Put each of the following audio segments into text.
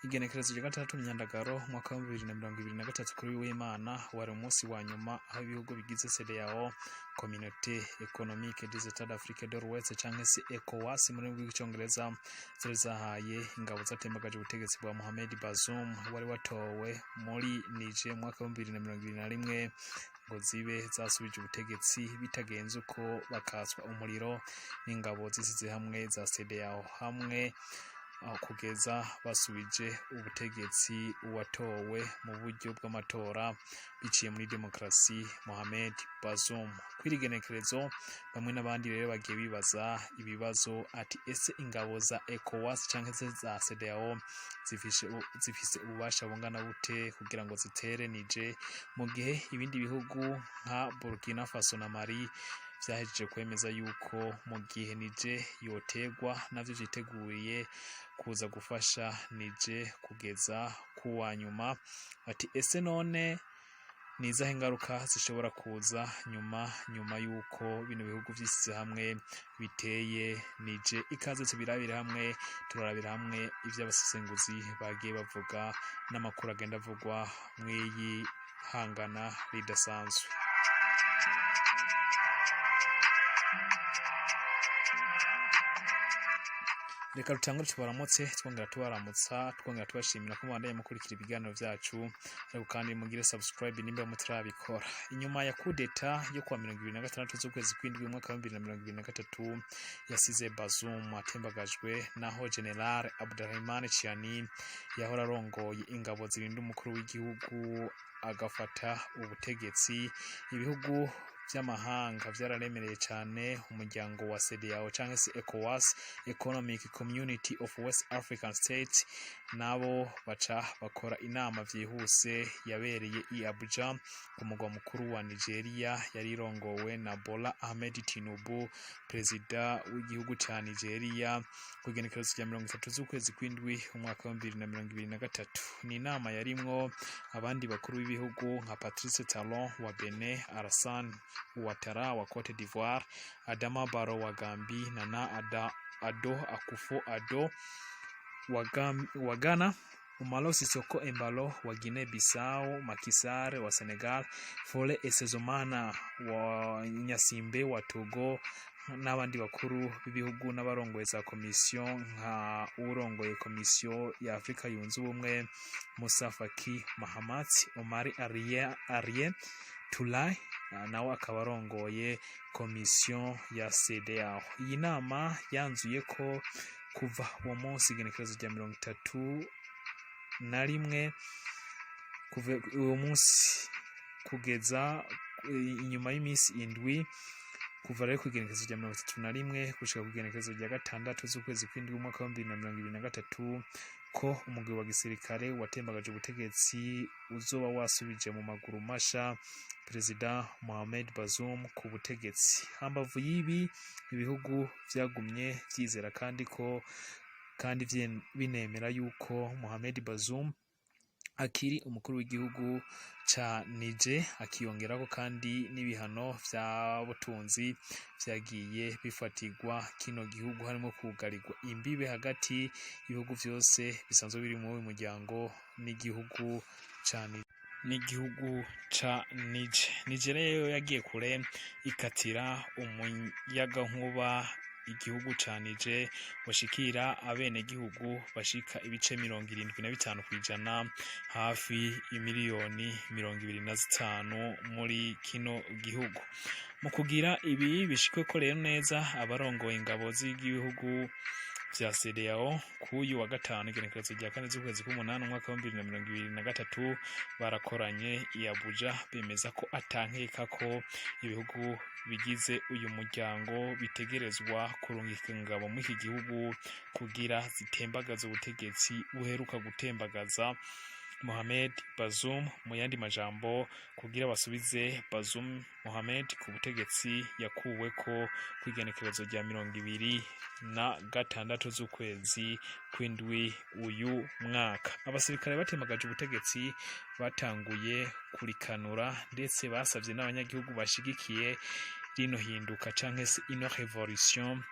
Igenekerezo rya 6 Myandagaro umwaka wa 2023, kuri w'Imana, wari umunsi wa nyuma aho ibihugu bigize CEDEAO, Communauté Économique des États d'Afrique de l'Ouest, canke se ECOWAS mu rurimi rw'Icongereza, zari zahaye ingabo zatembagaje ubutegetsi bwa Mohamed Bazoum wari watowe muri Niger mu mwaka wa 2021 ngo zibe zasubije ubutegetsi, bitagenze uko bakatswa umuriro n'ingabo zisize hamwe za CEDEAO hamwe aho kugeza basubije ubutegetsi uwatowe mu buryo bw'amatora biciye muri demokarasi, Mohamed Bazoum. Kw'iri genekerezo, bamwe n'abandi rero bagiye bibaza ibibazo ati: ese ingabo za ECOWAS canke se za CEDEAO zifise ububasha bungana bute kugira ngo zitere Niger, mu gihe ibindi bihugu nka Burkina Faso na Mali vyahejeje kwemeza yuko mu gihe Niger yotegwa navyo vyiteguriye kuza gufasha Niger kugeza kuwa nyuma? Ati: ese none ni izahe ngaruka zishobora kuza nyuma y'uko bino bihugu vyisize hamwe biteye Niger? Ikaze tubirabire hamwe. Turarabira hamwe ivyo abasesenguzi bagiye bavuga n'amakuru agenda avugwa mw'iyi hangana ridasanzwe. Reka rutangure tubaramutse, twongera tubaramutsa, twongera tubashimira ko mubandanya mukurikira ibiganiro vyacu, ariko kandi mugire subscribe nimba mutarabikora. Inyuma ya kudeta yo kuwa 26 z'ukwezi kw'indwi umwaka wa 2023 yasize Bazoum atembagajwe, naho General Abdurrahman Tchiani yahora arongoye ingabo zirinda umukuru w'igihugu agafata ubutegetsi, ibihugu vy'amahanga vyararemereye cane umuryango wa CEDEAO canke se ECOWAS, Economic Community of West African States, nabo baca bakora inama vyihuse yabereye i Abuja ku mugwa mukuru wa Nigeria. Yari irongowe na Bola Ahmed Tinubu, perezida w'igihugu ca Nigeria, ku igenekerezo rya 30 z'ukwezi kw'indwi umwaka wa 2023. Ni inama yarimwo abandi bakuru b'ibihugu nka Patrice Talon wa Benin, Alassane Ouattara wa Cote d'Ivoire, Adama Barrow wa Gambie, Nana Addo Akufo-Addo wa Ghana, Umaro Sissoco Embalo wa Guinea Bissau, Macky Sall wa Senegal, Faure Essozimana wa Gnassingbé wa Togo, n'abandi bakuru b'ibihugu n'abarongoye za komisiyo nka urongoye Komisiyo ya Afrika Yunze Ubumwe, Musa Faki Mahamat, Omar Arie Touray, nawe akaba arongoye komisiyo ya CEDEAO. Iyi nama yanzuye ko kuva uwo munsi, igenekerezo rya 31, kuva uwo munsi kugeza inyuma y'iminsi 7, kuva rero ku igenekerezo rya 31 gushika ku igenekerezo rya 6 z'ukwezi kw'indwi umwaka wa 2023, ko umugwi wa gisirikare watembagaje ubutegetsi uzoba wasubije mu maguru masha Perezida Mohamed Bazoum ku butegetsi. Hambavu y'ibi, ibihugu vyagumye vyizera kandi ko kandi binemera yuko Mohamed Bazoum akiri umukuru w'igihugu ca Niger, akiyongerako kandi n'ibihano vya butunzi vyagiye bifatirwa kino gihugu, harimo kugarirwa imbibe hagati y'ibihugu vyose bisanzwe biri muri uyu muryango n'igihugu ca Niger. Niger rero yagiye kure ikatira umuyagankuba igihugu ca Niger washikira abenegihugu bashika ibice 75%, hafi imiliyoni 25 muri kino gihugu. Mu kugira ibi bishikweko rero neza, abarongoye ingabo z'igihugu vya CEDEAO kuyu wa gatanu, igenekerezo rya 4 z'ukwezi k'umunani umwaka wa 2023, barakoranye i Abuja, bemeza ko atankeka ko ibihugu bigize uyu muryango bitegerezwa kurungika ingabo muri iki gihugu kugira zitembagaze ubutegetsi buheruka gutembagaza Mohamed Bazoum. Mu yandi majambo, kugira basubize Bazoum Mohamed ku butegetsi yakuweko kw'igenekerezo rya 26 z'ukwezi kw'indwi uyu mwaka. Abasirikare batembagaje ubutegetsi batanguye kurikanura, ndetse basavye n'abanyagihugu bashigikiye rino hinduka canke se ino révolution.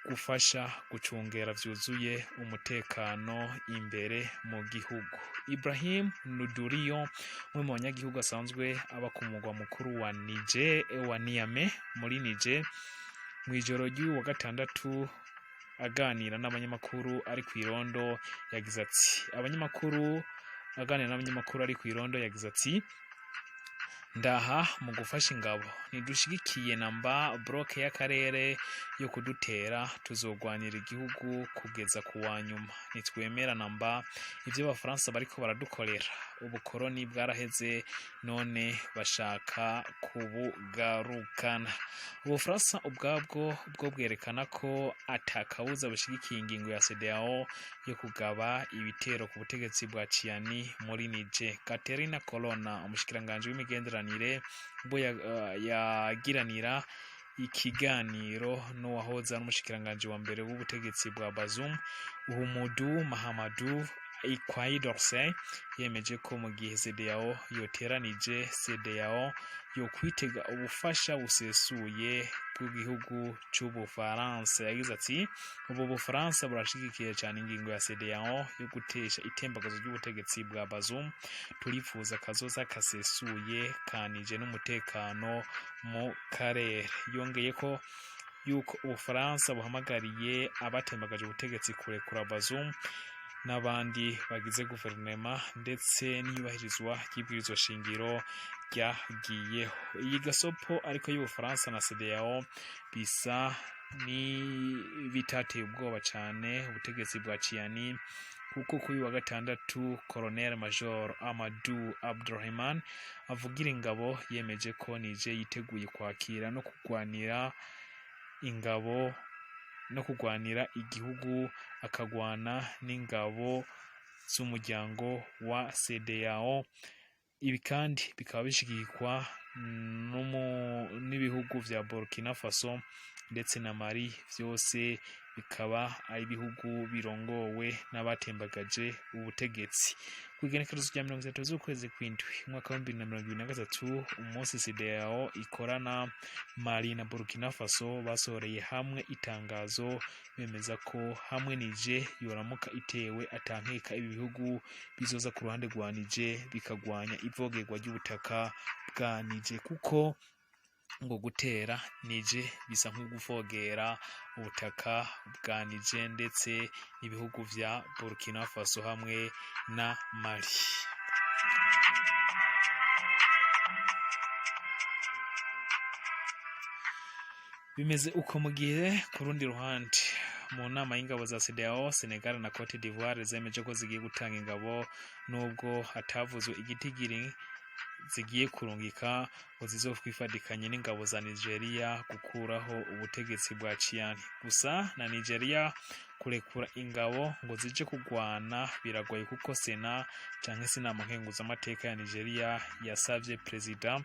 Gufasha gucungera vyuzuye umutekano imbere mu gihugu. Ibrahim Nuduriyo, umwe mu banyagihugu asanzwe aba ku mugwa mukuru wa Niger, wa Niamey muri Niger, mw'ijoro ry'uyu wa gatandatu aganira n'abanyamakuru ari kw'irondo yagize ati, abanyamakuru aganira n'abanyamakuru ari kw'irondo yagize ati: "Ndaha mu gufasha ingabo, ntidushigikiye namba bloc y'akarere yo kudutera. Tuzogwanira igihugu kugeza ku wa nyuma. Ntitwemera namba ivyo Abafaransa bariko baradukorera. Ubukoroni bwaraheze, none bashaka kubugarukana." Ubufaransa ubwabwo bwo bwerekana ko atakabuza bushigikiye ingingo ya CEDEAO yo kugaba ibitero ku butegetsi bwa Tchiani muri Niger. Catherine Colonna, umushikiranganji w'imigenderanire, ubwo yagiranira ikiganiro n'uwahoze ari umushikiranganji wa mbere w'ubutegetsi bwa Bazoum, Ouhoumoudou Mahamadou, Quai d'Orsay, yemeje ko mu gihe CEDEAO yoteranije, CEDEAO yokwitega ubufasha busesuye bw'igihugu c'Ubufaransa. Yagize ati: "Ubu Bufaransa burashigikiye cane ingingo ya CEDEAO yo gutesha itembagazo ry'ubutegetsi bwa Bazoum. Turifuza kazoza kasesuye kanije n'umutekano mu karere." Yongeye ko yuko Ubufaransa buhamagariye abatembagaje ubutegetsi kurekura Bazoum n'abandi bagize guverinema, ndetse n'iyubahirizwa ry'ibwirizwa shingiro ryagiyeho. Iyi gasopo ariko y'Ubufaransa na CEDEAO bisa n'ibitateye ubwoba cane ubutegetsi bwa Tchiani, kuko kuri wa gatandatu Colonel Major Amadou Abdurrahman avugira ingabo yemeje ko Niger yiteguye kwakira no kugwanira ingabo no kugwanira igihugu, akagwana n'ingabo z'umuryango wa CEDEAO. Ibi kandi bikaba bishigikwa n'ibihugu vya Burkina Faso ndetse na Mali, vyose bikaba ari ibihugu birongowe n'abatembagaje ubutegetsi. Kw'igenekerezo rya 30 z'ukwezi kw'indwi umwaka wa 2023, umunsi CEDEAO ikorana, Mali na Burkina Faso basohoreye hamwe itangazo bemeza ko hamwe Niger yoramuka itewe, atankeka ibi bihugu bizoza ku ruhande rwa Niger bikagwanya ivogerwa ry'ubutaka bwa Niger, kuko ngo gutera Niger bisa nko guvogera ubutaka bwa Niger ndetse n'ibihugu vya Burkina Faso hamwe na Mali. Bimeze uko mu gihe ku rundi ruhande mu nama y'ingabo za CEDEAO, Senegal na Cote d'Ivoire zemeje ko zigiye gutanga ingabo, nubwo hatavuzwe igitigiri zigiye kurungika, ngo zizokwifatikanye n'ingabo za Nigeria gukuraho ubutegetsi bwa Tchiani. Gusa na Nigeria kurekura ingabo ngo zije kugwana biragoye, kuko Sena canke se inama nkenguzamateka ya Nigeria yasavye perezida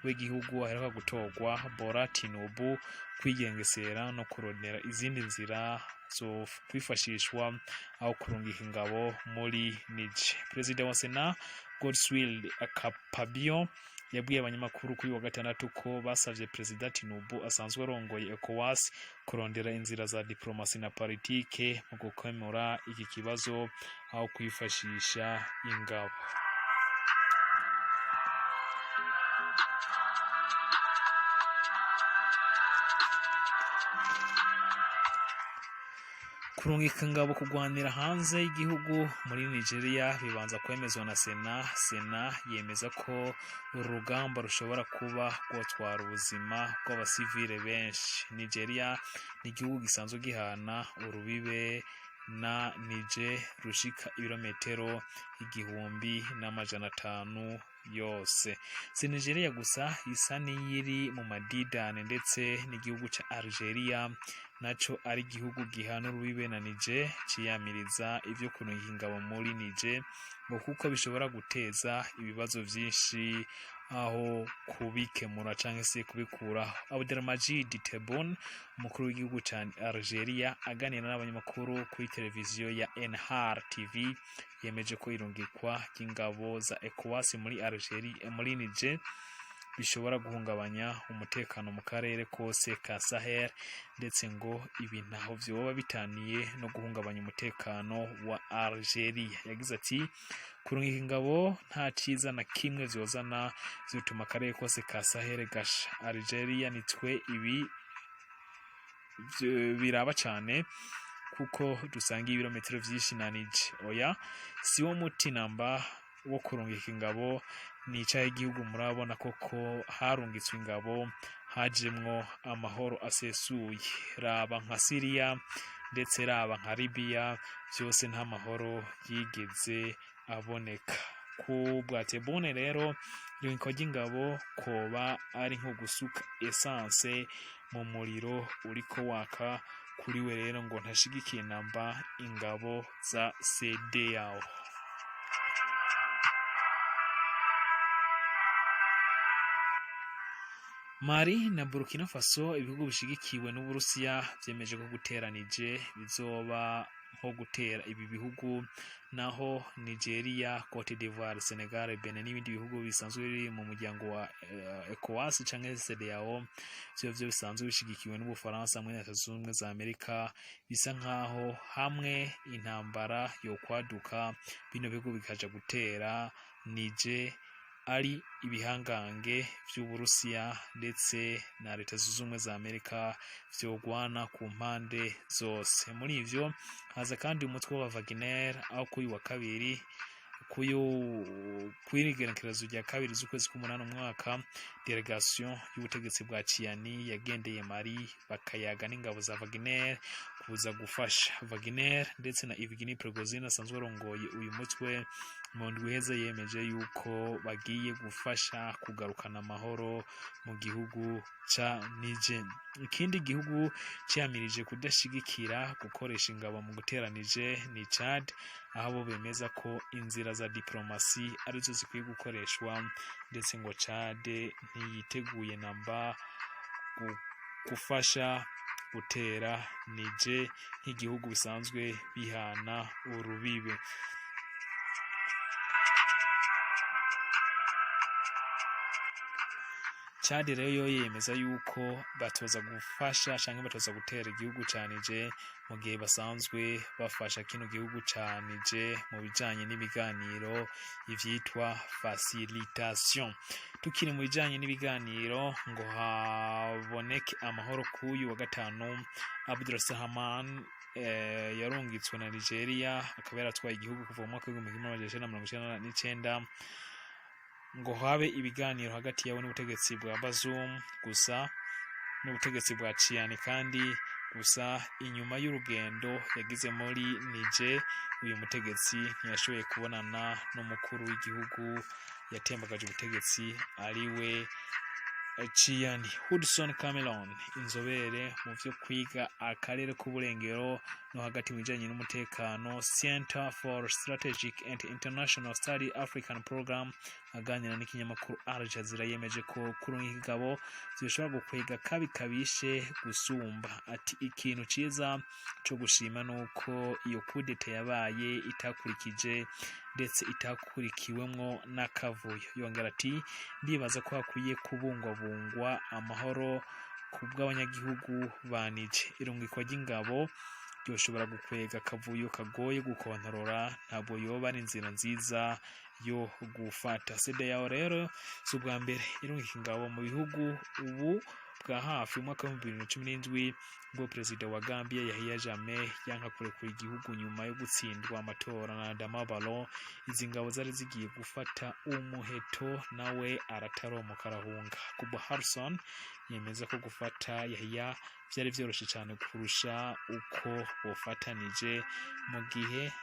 w'igihugu aheruka gutorwa Bola Tinubu kwigengesera no kurondera izindi nzira zo kwifashishwa aho kurungika ingabo muri Niger. Perezida wa Sena Godswill Akpabio yabwiye abanyamakuru kuri wa gatandatu ko basavye perezida Tinubu asanzwe arongoye ECOWAS kurondera inzira za diplomasi na politike mu gukemura iki kibazo aho kwifashisha ingabo. Kurungika ingabo kugwanira hanze y'igihugu muri Nigeria bibanza kwemezwa na Sena. Sena yemeza ko uru rugamba rushobora kuba rwotwara ubuzima bw'abasivile benshi. Nigeria ni igihugu gisanzwe gihana urubibe na Niger rushika ibirometero 1500 yose. Si Nigeria gusa isa n'iyiri mu madidane, ndetse n'igihugu ca Algeria naco ari igihugu gihana urubibe na Niger ciyamiriza ivyo kurungika ingabo muri Niger, ngo kuko bishobora guteza ibibazo vyinshi aho kubikemura canke se kubikuraho. Abdelmajid Tebboune, umukuru w'igihugu ca Algeria, aganira n'abanyamakuru kuri televiziyo ya NHR TV, yemeje ko irungikwa ry'ingabo za ECOWAS muri Algeria, muri Niger, bishobora guhungabanya umutekano mu karere kose ka Sahel, ndetse ngo ibi ntaho vyoba bitaniye no guhungabanya umutekano wa Algeria. Yagize ati: "Kurungika ingabo nta ciza na kimwe vyozana, vyotuma akarere kose ka Sahel gasha. Algeria nitwe ibi biraba cane kuko dusanga ibirometero vyinshi na Niger. Oya, si wo muti namba wo kurungika ingabo. Ni icahe igihugu murabona koko harungitswe ingabo hajemwo amahoro asesuye? Raba nka Syria, ndetse raba nka Libya, vyose nta mahoro yigeze aboneka." Ku bwa Tebboune rero, irungikwa ry'ingabo koba ari nko gusuka essence mu muriro uriko waka. Kuri we rero ngo ntashigikiye namba ingabo za CEDEAO. Mali na Burkina Faso, ibihugu bishigikiwe n'Uburusiya, vyemeje ko gutera Niger bizoba nko gutera ibi bihugu, naho Nigeria, Cote d'Ivoire, Senegal, Benin n'ibindi bihugu bisanzwe biri mu muryango wa ECOWAS canke CEDEAO, vyo bisanzwe bishigikiwe n'Ubufaransa hamwe na Leta Zunze Ubumwe za Amerika, bisa nkaho hamwe intambara yokwaduka bino bihugu bikaja gutera Niger, ari ibihangange vy'Uburusiya ndetse na Leta Zunze Ubumwe za Amerika vyogwana ku mpande zose. Muri ivyo haza kandi umutwe wa Wagner, aho kuri wa kabiri, kw'igenekerezo rya 2 z'ukwezi k'umunani umwaka, délégation y'ubutegetsi bwa Tchiani yagendeye Mali bakayaga n'ingabo za Wagner kuza gufasha Wagner, ndetse na Evgeny Prigozhin asanzwe arongoye uyu mutwe mu ndwi iheze yemeje yuko bagiye gufasha kugarukana amahoro mu gihugu ca Niger. Ikindi gihugu ciyamirije kudashigikira gukoresha ingabo mu gutera Niger ni Chad, aho bo bemeza ko inzira za diplomasi arizo zikwiye gukoreshwa, ndetse ngo Chad ntiyiteguye namba gufasha gutera Niger nk'igihugu bisanzwe bihana urubibe. Chad rero yo yemeza yuko batoza gufasha canke batoza gutera igihugu ca Niger mu gihe basanzwe bafasha kino gihugu ca Niger mu bijanye n'ibiganiro, ivyitwa facilitation. Tukiri mu bijanye n'ibiganiro ngo haboneke amahoro, kuyu wa gatanu Abdulrahman yarungitswe na Nigeria, akaba yaratwaye igihugu kuva mu mwaka w'1999, ngo habe ibiganiro hagati yabo n'ubutegetsi bwa Bazoum gusa n'ubutegetsi bwa Tchiani. Kandi gusa inyuma y'urugendo yagize muri Niger, uyu mutegetsi ntiyashoboye kubonana n'umukuru w'igihugu yatembagaje ubutegetsi, ariwe Tchiani. Hudson Cameron, inzobere mu vyo kwiga akarere k'uburengero no hagati mu bijanye n'umutekano, Center for Strategic and International Study African Program, aganira n'ikinyamakuru Al Jazeera, yemeje ko kurungika ingabo zishobora gukwega kabi kabishe gusumba. Ati: "Ikintu ciza co gushima nuko iyo kudeta yabaye itakurikije ndetse itakurikiwemwo n'akavuyo." Yongera ati: "Ndibaza ko hakwiye kubungwabungwa amahoro ku bw'abanyagihugu ba Niger. Irungikwa ry'ingabo ryoshobora gukwega akavuyo kagoye gukontorora, ntabwo yoba ari inzira nziza yo gufata." CEDEAO rero si ubwa mbere irungika ingabo mu bihugu ubu bwa hafi. Mu mwaka w'2017, ubwo perezida wa Gambia Yahya Jammeh yanka kurekura igihugu nyuma yo gutsindwa amatora na Adama Barrow, izi ngabo zari zigiye gufata umuheto, nawe arataromoka arahunga. Kuba Harrison yemeza ko gufata Yahya byari vyoroshe cyane kurusha uko bofatanije, mu gihe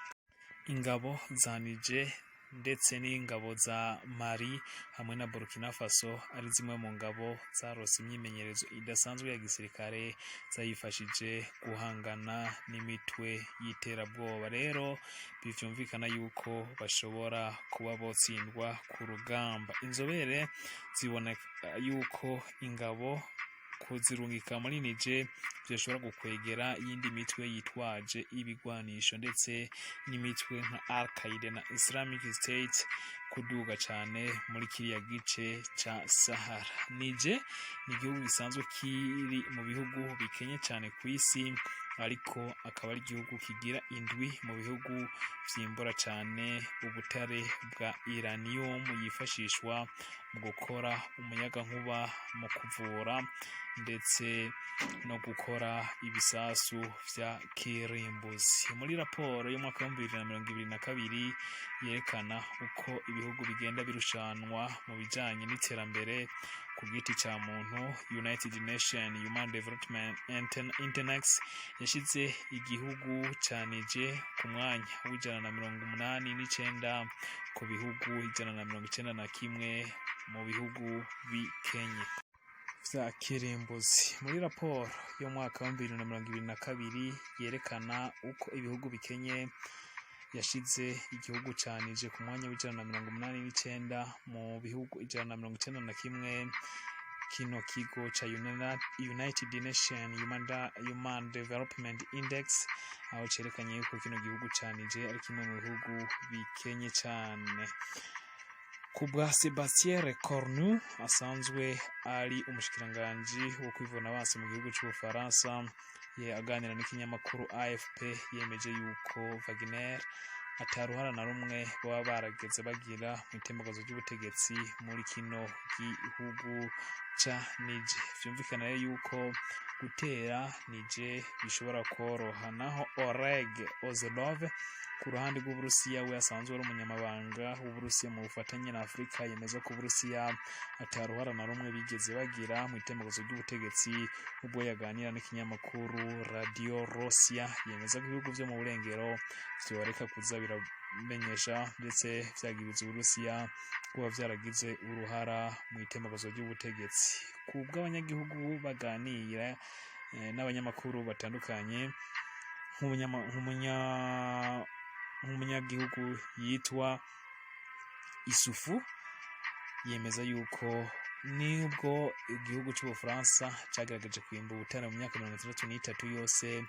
ingabo za Niger ndetse n'ingabo za Mali hamwe na Burkina Faso ari zimwe mu ngabo zarose imyimenyerezo idasanzwe ya gisirikare zayifashije guhangana n'imitwe y'iterabwoba. Rero bivyumvikana yuko bashobora kuba botsindwa ku rugamba. Inzobere zibona yuko ingabo Kuzirungika muri Niger vyoshobora gukwegera iyindi mitwe yitwaje ibigwanisho, ndetse n'imitwe nka Al Qaeda na Islamic State kuduga cane muri kiriya gice ca Sahara. Niger ni igihugu gisanzwe kiri mu bihugu bikenye cane kw'isi, ariko akaba ari igihugu kigira indwi mu bihugu vyimbura cane ubutare bwa uranium yifashishwa mu gukora umuyagankuba, mu kuvura, ndetse no gukora ibisasu vya kirimbuzi. Muri raporo y'umwaka wa 2022 yerekana uko ibihugu bigenda birushanwa mu bijanye n'iterambere ku giti ca muntu, United Nation Human Development Index yashize igihugu ca Niger ku mwanya wa 189 ku bihugu 191 mu bihugu bikenye vya kirimbuzi. Muri raporo y'umwaka wa 2022 yerekana uko ibihugu bikenye, yashize igihugu ca Niger ku mwanya wa 189 mu bihugu 191. Kino kigo ca United Nation Human Development Index aho cerekanye yuko kino gihugu ca Niger ari kimwe mu bihugu bikenye cane. Kubwa Sebastien Lecornu, asanzwe ari umushikiranganji wo kwivuna abansi mu gihugu c'Ubufaransa, ye aganira n'ikinyamakuru AFP, yemeje yuko Wagner ataruhara na rumwe baba barageze bagira mu itembagazo ry'ubutegetsi muri kino gihugu ca Niger. Vyumvikana rero yuko gutera Niger bishobora koroha. Naho Oleg Ozerov, ku ruhande rw'Uburusiya, we asanzwe ari umunyamabanga w'Uburusiya mu bufatanye na Afurika, yemeza ko Uburusiya ataruhara na rumwe bigeze bagira mu itembagazo ry'ubutegetsi. Ubwo yaganira n'ikinyamakuru Radio Rosia, yemeza ko ibihugu vyo mu burengero vyoreka kuza biramenyesha ndetse vyagiriza Uburusiya kuba vyaragize uruhara mu itembagazo ry'ubutegetsi. Ku bw'abanyagihugu baganira n'abanyamakuru batandukanye, nk'umunyagihugu yitwa Isufu, yemeza yuko nubwo igihugu c'Ubufaransa cagerageje kwimba ubutare mu myaka 63 yose,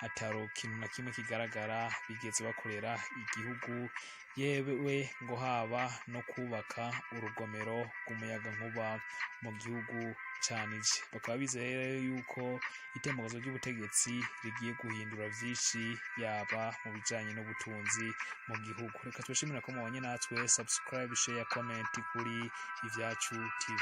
ataro kintu na kimwe kigaragara bigeze bakorera igihugu, yewe ngo haba no kubaka urugomero rw'umuyagankuba mu gihugu ca Niger. Bakaba bizeye rero yuko itembagazo ry'ubutegetsi rigiye guhindura vyinshi, yaba mu bijanye n'ubutunzi mu gihugu. Reka tubashimira ko mubanye natwe. Subscribe, share, comment kuri Ivyacu TV.